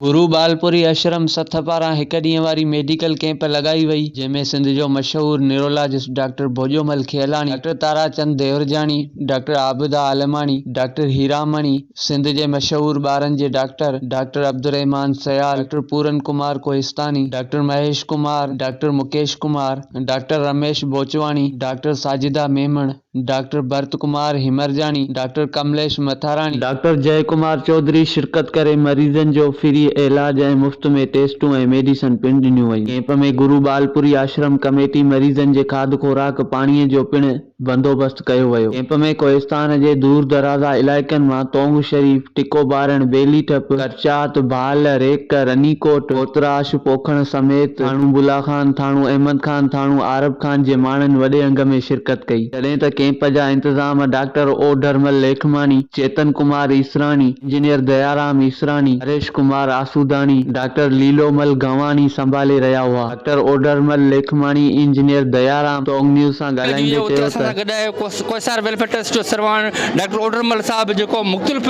گرو ٻالپوري اشرم سٿ پاران هڪ ڏينهن واري ميڊيڪل ڪئمپ لڳائي وئي، جنهن ۾ سنڌ جو مشهور neurologist doctor Bhojomal Khelani, doctor Tara Chand Devrajani, doctor Abida Almani, doctor Hiramani, Sindh جي مشهور ٻارن جي doctor, doctor Abdulrahman Sial, doctor Puran Kumar Kohistani, doctor Mahesh Kumar, doctor Mukesh Kumar, doctor Ramesh Bochwani, doctor Sajida Memon, doctor Bharat Kumar Hemrajani, doctor Kamlesh Matharani, doctor Jai Kumar Chaudhry شرڪت ڪري مريضن جو free علاج ۽ مفت ۾ ٽيسٽون ۽ medicine پڻ ڏنيون ويون. ڪئمپ ۾ گرو ٻالپوري آشرم ڪميٽي مريضن جي کاڌ خوراڪ، پاڻي جو پڻ بندوبست ڪيو ويو. ڪئمپ ۾ ڪوهستان جي دور درازا علائقن مان تونگ شريف، ٽڪو بارڻ، ٻيلي ٺپ، ڪرچات، ڀال، ريڪ، رني ڪوٽ، ڪوتراش، پوکڻ سميت ٿاڻو بلا خان، ٿاڻو احمد خان، ٿاڻو عارب خان جي ماڻهن وڏي انگ ۾ شرڪت ڪئي. جڏهن ته ڪئمپ جا انتظام doctor Odharmal Lekhmani, Chetan Kumar Esrani, engineer Dayaram Esrani, Harish Kumar Asudani, doctor Lilo Mal Ganwani سنڀالي رهيا هئا. ڊاڪٽر اوڍرمل ليکماڻي، انجنيئر ديارام ٽونگ نيوز سان ڳالهائيندي اتي چيو اسان ته. سان گڏ آهي ڪوهسار ويلفيئر ٽرسٽ جو سرواڻ ڊاڪٽر اوڍرمل صاحب جيڪو مختلف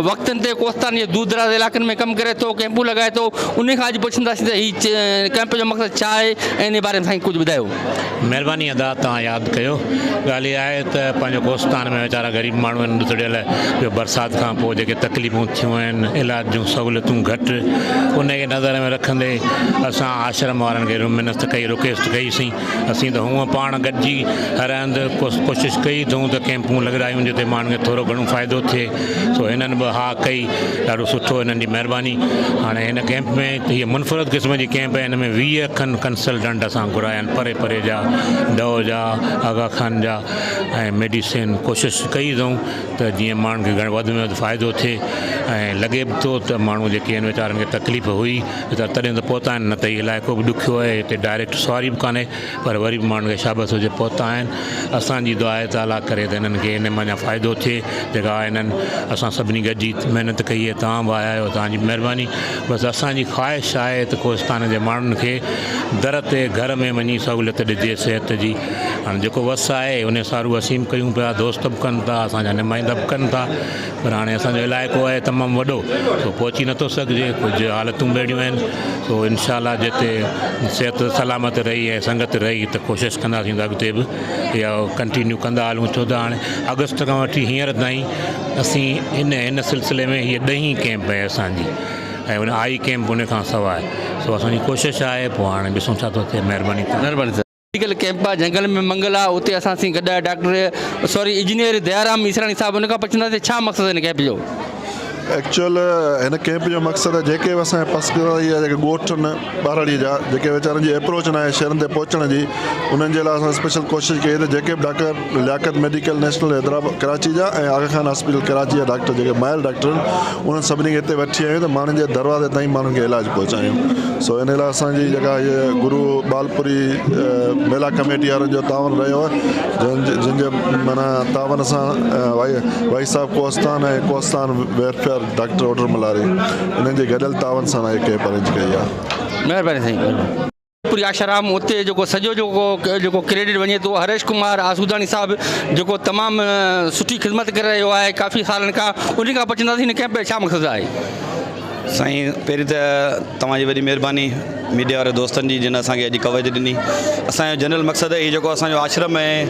وقتن تي ڪوهستان جي دور دراز علائقن ۾ ڪم ڪري ٿو ڪئمپون لڳائي ٿو انهي کان اڄ پڇنداسين ته هي ڪئمپ جو مقصد ڇا آهي ۽ انهي باري ۾ سائين ڪجهه ٻڌايو. مهرباني ادا توهان ياد ڪيو. ڳالهه اها آهي ته پنهنجو ڪوهستان ۾ ويچارا غريب ماڻهو آهن ڏتڙيل ٻيو برسات کان پوء جيڪي تڪليفون ٿيون آهن علاج جون سهولتون گهٽ ان کي نظر ۾ رکندي اسان آشرم وارن کي منٿ ڪئي رڪويسٽ ڪئي سين اسين ته هونء پاڻ گڏجي هر هنڌ ڪوشش ڪئي اٿئون ته ڪئمپون لڳرايون جتي ماڻهن کي ٿورو گهڻو فائدو ٿئي سو هنن به ها ڪئي ڏاڍو سٺو هنن جي مهرباني هاڻي هن ڪئمپ ۾ هيء منفرد قسم جي ڪئمپ آهي هن ۾ 20 کن ڪنسلٽنٽ اسان گهرايا آهن پري پري جا ڊئو جا آغا خان جا ۽ ميڊيسن ڪوشش ڪئي اٿئون ته جيئن ماڻهن کي گهڻ وڌ ۾ وڌ فائدو ٿئي ۽ لڳي به ٿو ته ماڻهو جيڪي آهن ويچارن کي تڪليف هئي ويچارا تڏهن ته پهتا آهن نه ته هي علائقو به ڏکيو آهي هتي ڊائريڪٽ سواري به ڪانهي پر وري به ماڻهن کي شابس هجي پهتا آهن اسان جي دعا آهي ته الله ڪري ته هنن کي ان منجهان فائدو ٿئي جيڪا هنن اسان سڀني گڏجي محنت ڪئي آهي توهان به آيا آهيو توهان جي به مهرباني بس اسان جي خواهش آهي ته ڪوهستان جي ماڻهن کي در تي گهر ۾ وڃي سهولت ڏجي صحت جي هاڻي جيڪو وس آهي ان سارو اسين به ڪيون پيا دوست به ڪن ٿا اسان جا نمائندا به ڪن ٿا پر هاڻي اسان جو علائقو آهي تمام وڏو سو پهچي نٿو سگهجي ڪجهه حالتون به اهڙيون آهن سو انشاء الله جتي صحت سلامت رهي ۽ سنگت رهي ته ڪوشش ڪنداسين ته اڳتي به اها ڪنٽينيو ڪندا هلون ڇو ته هاڻي آگسٽ کان وٺي هينئر تائين اسين ان هن سلسلي ۾ هيء ڏهين ڪئمپ آهي اسانجي ۽ ان آئي ڪئمپ ان کان سواء سو اسانجي ڪوشش آهي پوء هاڻي ڏسون ڇا ٿو ٿئي مهرباني مهرباني سر. ميڊيڪل ڪئمپ آ جهنگل ۾ منگل آ اتي اسان سين گڏ آهي ڊاڪٽر سوري انجنيئر ديارام ميسراڻي صاحب ان کان پڇنداسين ڇا مقصد هن ڪئمپ جو. ايڪچوئل هن ڪئمپ جو مقصد جيڪي به اسان جي پسگردائي جا جيڪي ڳوٺ آهن ٻهراڙي جا جيڪي ويچارن جي ايپروچ ناهي شهرن تي پهچڻ جي انهن جي لاء اسان اسپيشل ڪوشش ڪئي ته جيڪي به doctor Liaquat medical national Hyderabad Karachi جا ۽ آغا خان هاسپيٽل ڪراچي جا ڊاڪٽر جيڪي ماهر ڊاڪٽر آهن انهن سڀني کي هتي وٺي آيا آهيون ته ماڻهن جي دروازي تائين ماڻهن کي علاج پهچايون سو ان لاء اسان جي جيڪا هيء گرو ٻالپوري ميلا ڪميٽي وارن جو تعاون رهيو آهي جن جن جي معنيٰ تعاون سان وائي صاحب ڪوهستان ۽ ڪوهستان ويلفيئر ڊاڪٽر اوڊر ملاري انهن جي گڏيل تعاون سان هي ڪئمپ ارينج ڪئي آهي. مهرباني سائين مهرباني. پوري آشرام اتي جيڪو سڄو جيڪو جيڪو ڪريڊٽ وڃي ٿو هريش ڪمار آسوداڻي صاحب جيڪو تمام سٺي خدمت ڪري رهيو آهي ڪافي سالن کان ان کان پڇنداسين هن ڪئمپ جو ڇا مقصد آهي. سائين پهرين ته توهان جي وڏي مهرباني ميڊيا واري دوستن جي جن اسان کي اڄ ڪوريج ڏني اسان جو جنرل مقصد هي جيڪو اسان جو آشرم آهي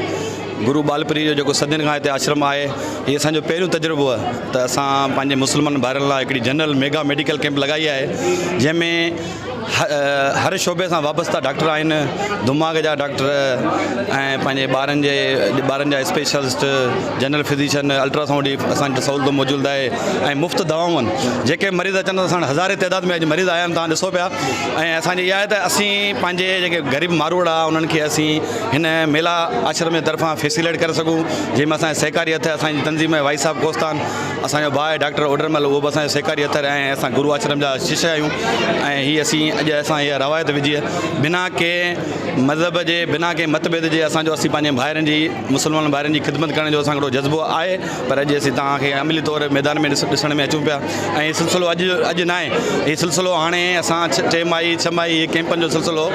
گرو ٻالپري جو جيڪو صدين کان هتي آشرم آهي هي اسان جو پهريون تجربو آهي ته اسان پنهنجي مسلمان ڀائرن لاء هڪڙي جنرل ميگا ميڊيڪل ڪئمپ لڳائي آهي جنهن ۾ هر شعبي سان وابسته ڊاڪٽر آهن دماغ جا ڊاڪٽر ۽ پنهنجي ٻارن جي ٻارن جا اسپيشلسٽ جنرل فزيشن الٽراسائونڊ جي اسان وٽ سهولت موجود آهي ۽ مفت دوائون آهن جيڪي مريض اچن ٿا اسان وٽ هزارين تعداد ۾ اڄ مريض آيا آهن توهان ڏسو پيا ۽ اسانجي اها آهي ته اسين پنهنجي جيڪي غريب ماروئڙا انهن کي اسين هن ميلا آشرم جي طرفان فيسيليٽ ڪري سگهون جنهن ۾ اسان جي سهڪاري هٿ اسان جي تنظيم وائي صاحب ڪوستان اسان جو ڀاء آهي ڊاڪٽر اوڏرمل اهو به اسان جو سهڪاري هٿ ۽ اسان گرو آشرم جا شش آهيون ۽ هي اسين اڄ اسان اها روايت وجهي بنا ڪنهن مذهب جي بنا ڪنهن مت ڀيد جي اسان جو اسين پنهنجي ڀائرن جي مسلمان ڀائرن جي خدمت ڪرڻ جو اسان کي جذبو آهي پر اڄ اسين توهان کي عملي طور ميدان ۾ ڏسڻ ۾ اچون پيا ۽ هي سلسلو اڄ اڄ نه آهي هي سلسلو هاڻي اسان ٽي ماهي ڇهه ماهي هي ڪئمپن جو سلسلو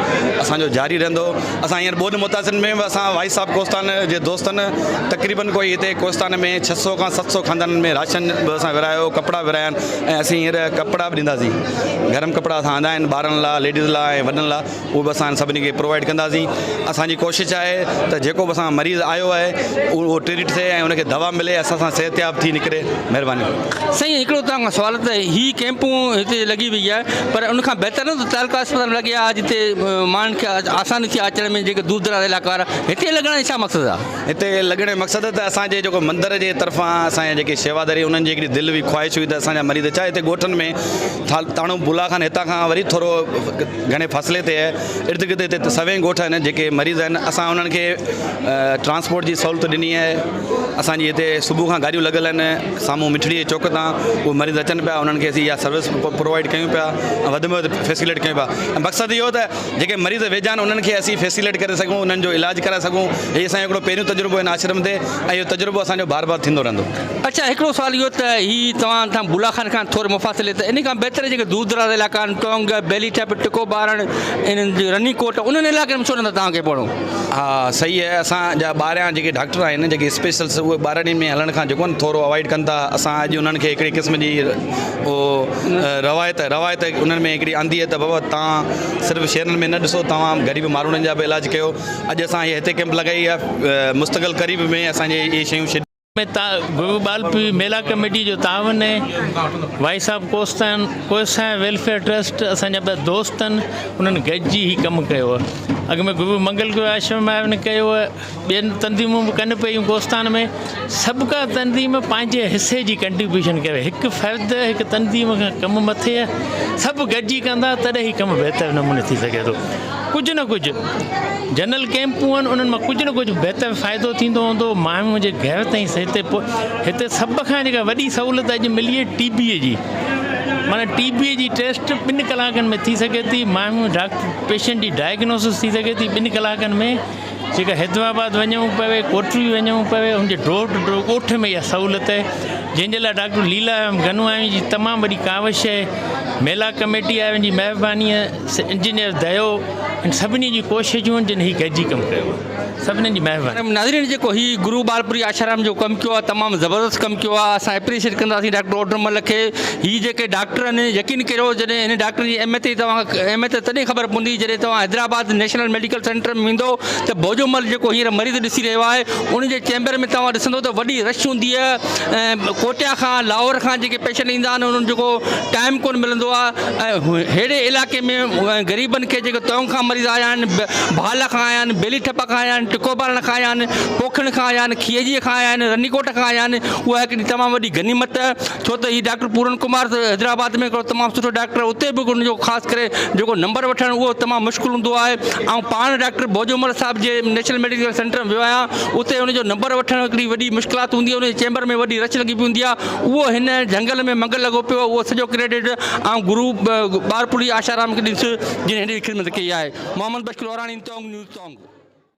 اسان جو جاري رهندو اسان هينئر ٻوڏ متاثرن ۾ به اسان وائي صاحب ڪوستان جي دوستن تقريبن ڪوئي هتي ڪوهستان ۾ 600 کان 700 خاندانن ۾ راشن به اسان ورهايو ڪپڙا ورهايا آهن ۽ اسين هينئر ڪپڙا به ڏينداسين گرم ڪپڙا اسان آندا آهن ٻارن لاء ليڊيز لاء ۽ وڏن لاء اهو به اسان سڀني کي پرووائيڊ ڪنداسين اسان جي ڪوشش آهي ته جيڪو به اسان مريض آيو آهي اهو ٽريٽ ٿئي ۽ ان کي دوا ملي اسان سان صحتياب ٿي نڪري مهرباني. سائين هڪڙو توهان کان سوال ته هي ڪيمپون هتي لڳي وئي آهي پر ان کان بهتر نه ته تعلقه اسپتال ۾ لڳي ها جتي ماڻهن کي آساني ٿئي اچڻ ۾ جيڪي دور دراز علائقا وارا هتي لڳڻ جو ڇا مقصد آهي؟ هتي لڳڻ جو مقصد ته اسان جي جيڪو مندر جي طرفان اسان جا جيڪي شيواداري انهن جي هڪڙي دل هئي خواهش هئي ته اسان جا مريض ڇا هتي ڳوٺن ۾ ٿاڻو بولا خان هتان کان وري ٿورو گهڻي فاصلي تي آهي ارد گرد هتي سوين ڳوٺ آهن جيڪي مريض آهن اسان انهن کي ٽرانسپورٽ جي سهولت ڏني آهي اسان جي هتي صبح کان گاڏيون لڳل آهن سامهون مٺڙي جي چوڪ تان اهي مريض اچن پيا انهن کي اسين اها سروس پرووائيڊ ڪيون پيا ۽ وڌ ۾ وڌ فيسليٽ ڪيون پيا ۽ مقصد اهو ته جيڪي مريض ويجها آهن انهن کي اسين فيسليٽ ڪري سگهون انهن جو علاج ڪرائي سگهون هي اسان جو هڪڙو پهريون تجربو هن آشرم تي ۽ اهو تجربو اسان جو بار بار ٿيندو رهندو. اڇا هڪڙو سوال اهو ته هي توهان تان بولا خان کان ٿوري مفاصلي تي ان کان بهتر جيڪي دور دراز علائقا آهن ٽونگ، بيلي ٺپ، ٽڪو ٻارڻ، انهن جي رني ڪوٽ انهن علائقن ۾ ڇو نه ٿا توهان کي پهڻو؟ ها صحيح آهي اسان جا ٻاهريان جيڪي ڊاڪٽر آهن جيڪي اسپيشلسٽ اهي ٻهراڙين ۾ هلڻ کان جيڪو آهي نه ٿورو اوائڊ ڪن ٿا اسان اڄ انهن کي هڪڙي قسم جي اهو روايت روايت انهن ۾ هڪڙي آندي آهي ته بابا توهان صرف شهرن ۾ نه ڏسو توهان غريب ماڻهن جا به علاج ڪيو اڄ اسان هي هتي ڪيمپ لڳائي آهي مستقل قريب ۾ اسان جي اهي شيون ۾ گرو ٻالپي ميلا ڪميٽي جو تعاون آهي voice of Kohistan ڪوسان welfare trust اسان جا ٻه دوست آهن انهن گڏجي هي ڪم ڪيو آهي اڳ ۾ گرو منگل گرو آشرم وارن ڪيو آهي ٻين تنظيمون به ڪن پيون ڪوستان ۾ سڀ ڪا تنظيم پنهنجي حصي جي ڪنٽريبيوشن ڪري هڪ فرد هڪ تنظيم کان ڪم مٿي آهي سڀ گڏجي ڪندا تڏهن هي ڪم بهتر نموني ٿي سگهي ٿو ڪجهه نه ڪجهه جنرل ڪيمپون آهن انهن مان ڪجهه نه ڪجهه بهتر فائدو ٿيندو هوندو ماڻهو جي گهر تائين هتي هتي سڀ کان جيڪا وڏي سهولت اڄ ملي آهي ٽي بي جي معنيٰ ٽي بي جي ٽيسٽ ٻن ڪلاڪن ۾ ٿي سگهي ٿي ماڻهو ڊاڪٽر پيشنٽ جي ڊائگنوسس ٿي سگهي ٿي ٻن ڪلاڪن ۾ جيڪا حيدرآباد وڃڻو پوي ڪوٽڙي وڃڻو پوي ان جي ڊور ٽو ڊور ڳوٺ ۾ اها سهولت آهي جنهن جي لاء ڊاڪٽر ليلا گنوائي جي تمام وڏي ڪاوش آهي ميلا ڪميٽي وارن جي مهرباني آهي انجنيئر ديو ۽ سڀني جون ڪوششون آهن جن هي گڏجي ڪم ڪيو آهي سڀني جي مهرباني. ناظرين جيڪو هي گرو ٻالپوري آشارام جو ڪم ڪيو آهي تمام زبردست ڪم ڪيو آهي اسان اپريشيٽ ڪنداسين ڊاڪٽر اوڍرمل کي هي جيڪي ڊاڪٽر آهن يقين ڪريو جڏهن هن ڊاڪٽر جي اهميت جي توهان کي اهميت تڏهن خبر پوندي جڏهن توهان حيدرآباد نيشنل ميڊيڪل سينٽر ۾ ويندو ته ڀوڄومل جيڪو هينئر مريض ڏسي رهيو آهي ان جي چيمبر ۾ توهان ڏسندو ته وڏي رش هوندي آهي ۽ ڪوئٽيا کان لاهور کان جيڪي پيشنٽ ايندا آهن انهن جو ڪو ٽائيم ڪونه ملندو آهي ۽ ههڙي علائقي ۾ غريبن کي جيڪي تونگ کان مريض آيا آهن، ڀال کان آيا آهن، بيلي ٺپ کان آيا آهن، ٽڪو ٻارڻ کان آيا آهن، پوکڻ کان آيا آهن، کيئجي کان آيا آهن، رني ڪوٽ کان آيا آهن، اها هڪڙي تمام وڏي غنيمت آهي ڇو ته هي ڊاڪٽر پورن ڪمار حيدرآباد ۾ هڪڙو تمام سٺو ڊاڪٽر آهي اتي به ان جو خاص ڪري جيڪو نمبر وٺڻ اهو تمام مشڪل هوندو آهي آئون پاڻ ڊاڪٽر ڀوڄومل صاحب جي نيشنل ميڊيڪل سينٽر ۾ ويو آهيان اتي ان جو نمبر وٺڻ هڪڙي وڏي مشڪلات هوندي آهي ان جي چيمبر ۾ وڏي رش لڳي پئي هوندي آهي اهو هن جهنگل ۾ منگل لڳو پيو آهي اهو سڄو ڪريڊٽ آئون گرو ٻارپوري آشارام کي ڏيندس جن هيڏي خدمت ڪئي آهي محمد بخش لوهراڻي تونگ نيوز تونگ.